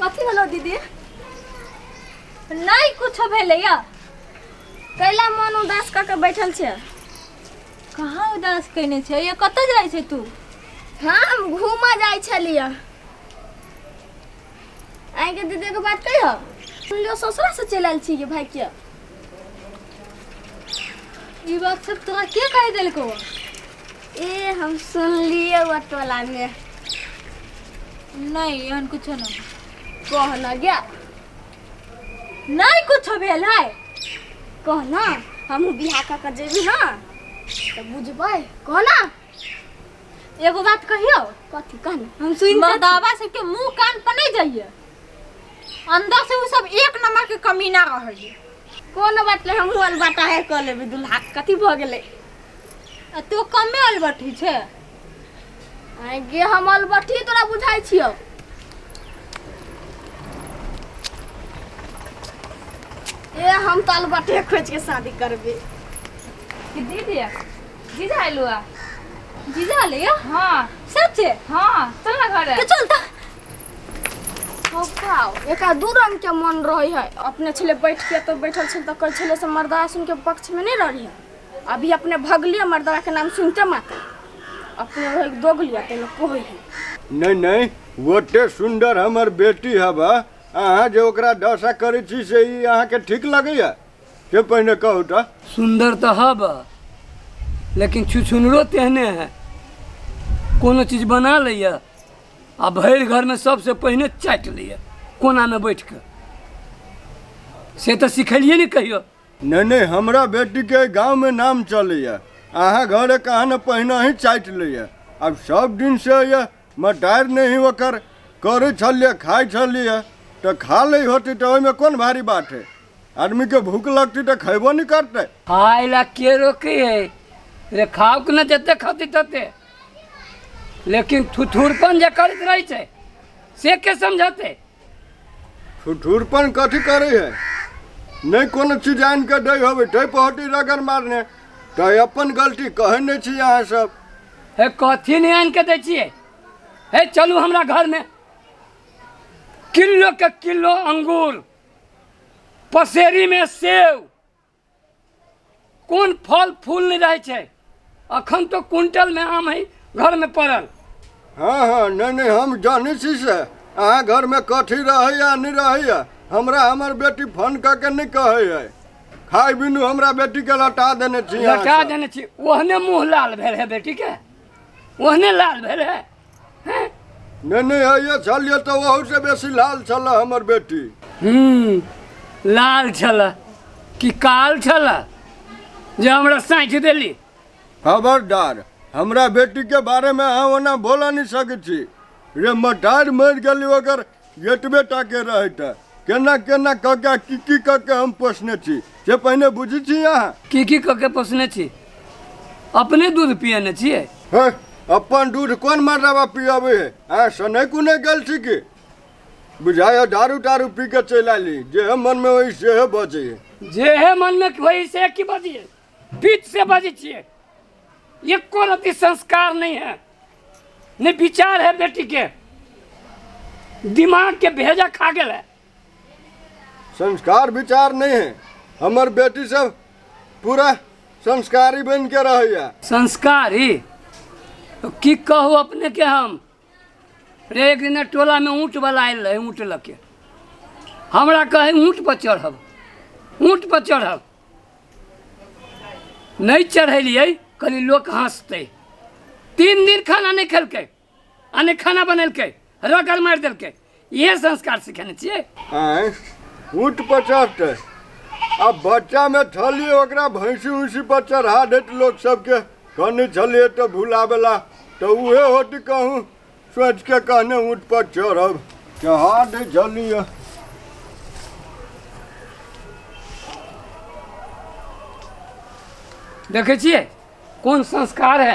कथी भेलो दीदी? नहीं कुछो भेलैया। कैला मन उदास कऽ के बैठल छै? कहाँ उदास कयने छै? ये कतऽ जाइ छै तू? हम घूमऽ जाइ छलियै। आइके दीदी के बात कहियो, सुनलियो ससुरा से चलि आयल छी भाई के। ई बात सब तोरा के कहि देलको? ए हम सुनलियै ओ टोला में। नहीं, एहन कुछो नहीं। कह न गया। नहीं कुछो भेल है। कह न, हमहूँ बियाह कऽ के जेबी न तऽ बुझबै। कह न। एगो बात कहियो? कथी? कह न, हम सुनि। मर्दाबा सबके मुंह कान पर नहीं जाइए, अंदर से उ सब एक नंबर के कमीना रहै। कोनो बात नहि, हमहूँ अलबटा है कऽ लेबै दुल्हा, कथी भऽ गेलै? आ तू कमे अलबटी छै। आँय गे, हम अलबटी तोरा बुझाइ छियौ? ए हम तऽ अलबटे खोजि के शादी करबै। कि दीदी, जीजा आइलु आ। जीजा आले या? हाँ। सच्चे? हाँ, चल ना घरे। तो चल त। हौ, एकरा दू रंग के मन रहै है। अपने छलै बैठ के तऽ बैठल छलै तऽ कहै छलै से मर्दावा सुन के पक्ष में नहीं रही है। अभी अपने भगलिए मर्दावा के नाम सुनते मात्र अपने वही दोगलिया तेने कहै है। नहीं नहीं, ओते सुंदर हमर बेटी हबा, अहाँ जे ओकरा दशा करै छी से ई अहाँके ठीक लगैया? से पहिने कहू तऽ। सुंदर तऽ हब, लेकिन छुछुनरो तेहने है, कोनो चीज बना लैया आ भरि घरमे सबसँ पहिने चाटि लैया कोनामे बैठ कऽ। से तऽ सिखेलियै ने कहियो। नहीं नहीं, हमरा बेटीके गाँवमे नाम चलैया, अहाँ घरे कहाँ ने पहिने ही चाटि लैया। आब सब दिन से ये मटार नहीं ओकर करै छलियै, खाइ छलियै तऽ खा लै होती तऽ ओहिमे कोन भारी बात है? आदमीके भूख लगती तऽ खयबो नहि करतै। खाय ला के रोकै है रे? खाओ के ने जते खती तते, लेकिन थुथुरपन जे करैत रहै छै से के समझते? ठुठुरपन कथी करै है? नहि कोनो चीज आनि कऽ दै होबै तै पहुँची रगड़ मारने, तऽ अपन गलती कहै नहि छी अहाँ सब। हे कथी नहि आनि कऽ दै छियै? हे चलू हमरा घरमे किलो के किलो अंगूर, पसेरीमे सेब, कोन फल फूल नहि रहै छै। अखन तो क्विंटलमे आम है घरमे पड़ल। हाँ हाँ, नहीं नहीं, हम जानै छी से अहाँ घरमे कथी रहैया नहि रहैया। हमरा हमर बेटी फोन कऽ के नहि कहै है। खाय बिनु हमरा बेटीके लटा देने छी अहाँ लटा सब। देने छी। ओहने मुँह लाल भेल है बेटीके, ओहने लाल भेल है, हैं? नहि नहि, हइए छलियै तऽ ओहूसँ बेसी लाल छलै हमर बेटी। लाल छल कि काल छल जे हमरा साँठि देली? खबरदार, हमरा बेटीके बारेमे अहाँ ओना बोलऽ नहि सकै छी। रे मटार मरि गेली, ओकर एतबे टाके रहै तऽ केना केना कऽ के की की कऽ के हम पोसने छी से पहिने बुझै छी अहाँ? की की कऽ के पोसने छी? अपने दूध पियने छियै? हे, अपन दूध कोन मर्दाबा पियाबै है? अहाँ सनै कुनै गेल छी की? बुझाइए दारू तारू पी के चलि आयली, जेहे मनमे होई सेहे बजै है। जेहे मनमे होई से की बजिए? बीच से बजै छियै। एको रत्ती संस्कार नहीं है, नहीं विचार है बेटी के, दिमाग के भेजा खा गेल है। संस्कार विचार नहीं है, हमर बेटी सब पूरा संस्कारी बन के रहैया। संस्कारी तो की कहू अपने के हम। रे एक दिन टोला में ऊँट वाला आयल रहे, ऊँट लके हमरा कहे ऊँट पर चढ़ब, ऊँट पर चढ़ब। नहीं चढ़ेलियै, कहली लोक हंसतै। 3 दिन खाना नहीं खेलकै आ नहि खाना बनेलकै, रगड़ मारि देलकै। इहे संस्कार सिखेने छियै? आँय, ऊँट पर चढ़तै? आ बच्चामे छलियै ओकरा भैंसी उैंसी पर चढ़ा दैत लोक सबके, कहने छलियै तऽ भुलाबेला तऽ उहे होती कहूँ सोचि के कहने ऊँट पर चढ़ब, चढ़ा दै छलियै। देखै छियै कोन संस्कार है?